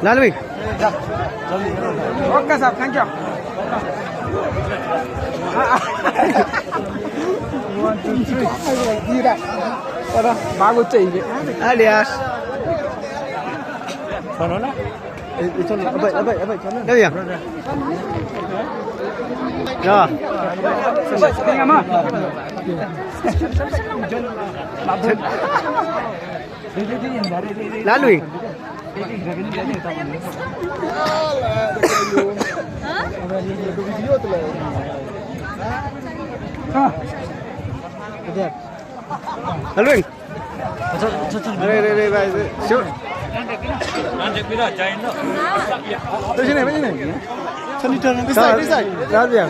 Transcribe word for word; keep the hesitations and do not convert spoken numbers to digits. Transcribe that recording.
Lalwi. Okay, sir. Thank you. One, two, three. Bagus, sir. Alias. Sana na. Dah ya. Ya. Lalwi. Lalwi. Re, re, re, bhai, re. Shoot. Tu sini, tu sini. Sini, sini. This side, this side. Dah, dah.